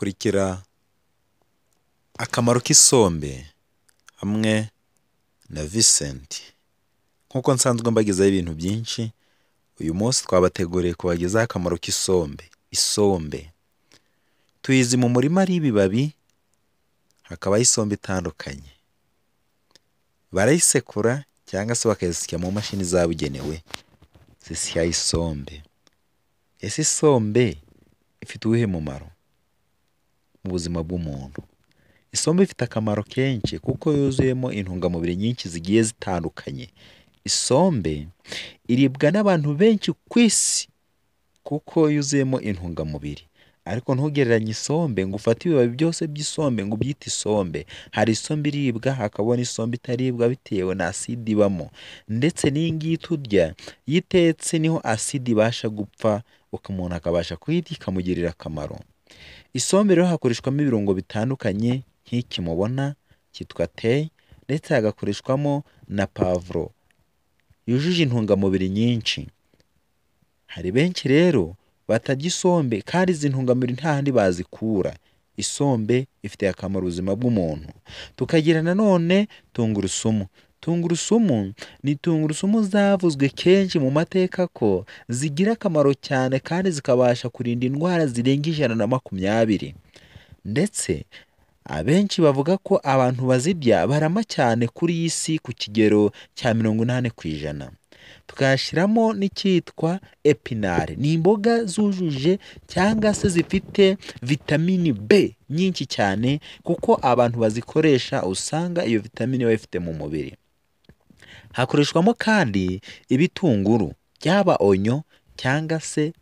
Kurikira akamaro k'isombe hamwe na Vincent. Nk'uko nsanzwe mbagezaho ibintu byinshi, uyu munsi twabateguriye kubagezaho akamaro k'isombe. Isombe tuyizi mu murima ari ibibabi, hakabaho isombe itandukanye. Barayisekura cyangwa se bakayisya mu mashini zabugenewe zisya isombe. Ese isombe ifite uwuhe mumaro mu buzima bw'umuntu? Isombe ifite akamaro kenshi kuko yuzuyemo intungamubiri nyinshi zigiye zitandukanye. Isombe iribwa n'abantu benshi ku isi kuko yuzuyemo intungamubiri. Ariko ntugereranye isombe ngo ufate ibibabi byose by'isombe ngo ubyite isombe. Hari isombe iribwa hakaba n'isombe itaribwa bitewe na aside ibamo. Ndetse n'iyi ngiyi turya iyo itetse niho aside ibasha gupfa umuntu akabasha kuyirya ikamugirira akamaro. Isombe rero hakoreshwamo ibirungo bitandukanye nk'iki mubona cyitwa teyi ndetse hagakoreshwamo na pavuro yujuje intungamubiri nyinshi. Hari benshi rero batarya isombe kandi izi ntungamubiri nta handi bazikura. Isombe ifitiye akamaro ubuzima bw'umuntu. Tukagira nanone tungurusumu. Tungurusumu ni tungurusumu zavuzwe kenshi mu mateka ko zigira akamaro cyane kandi zikabasha kurinda indwara zirenga 120. Ndetse abenshi bavuga ko abantu bazirya barama cyane kuri iyi si ku kigero cya 80%. Tukayashyiramo n'icyitwa epinari. Ni imboga zujuje cyangwa se zifite vitamini B nyinshi cyane kuko abantu bazikoresha usanga iyo vitamini bayifite mu mubiri. Hakoreshwamo kandi ibitunguru byaba onyo cyangwa se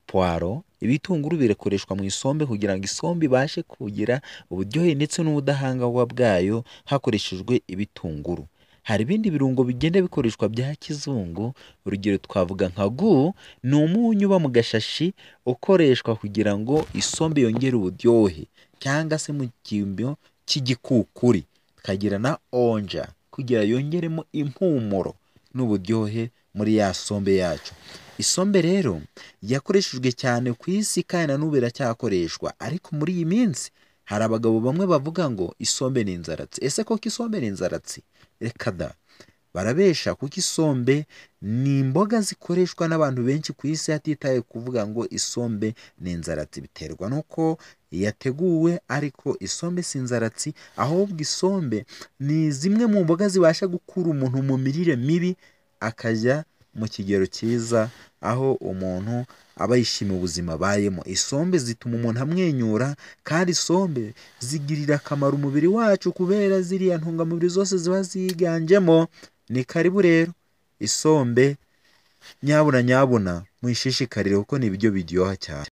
puwaro. Ibitunguru bikoreshwa mu isombe kugira ngo isombe ibashe kugira uburyohe ndetse n'ubudahangarwa bwayo hakoreshejwe ibitunguru. Hari ibindi birungo bigenda bikoreshwa bya kizungu, urugero twavuga nka gu, ni umunyu uba mu gashashi ukoreshwa kugira ngo isombe yongere uburyohe cyangwa se mu cyimbo cy'igikukuri. Tukagira na onja kugira yongeremo impumuro n'uburyohe muri ya sombe yacu. Isombe rero yakoreshejwe cyane ku isi kandi na n'ubu iracyakoreshwa, ariko muri iyi minsi hari abagabo bamwe bavuga ngo isombe ni inzaratsi. Ese koko isombe ni inzaratsi? Reka da! Barabesha kuko isombe ni imboga zikoreshwa n'abantu benshi ku isi hatitawe kuvuga ngo isombe ni inzaratsi. Biterwa n'uko yateguwe, ariko isombe si inzaratsi, ahubwo isombe ni zimwe mu mboga zibasha gukura umuntu mu mirire mibi akajya mu kigero cyiza, aho umuntu aba yishimiye ubuzima abayemo. Isombe zituma umuntu amwenyura kandi isombe zigirira akamaro umubiri wacu kubera ziriya ntungamubiri zose ziba ziganjemo. Ni karibu rero isombe, nyabuna nyabuna muyishishikarire kuko ni ibiryo biryoha cyane.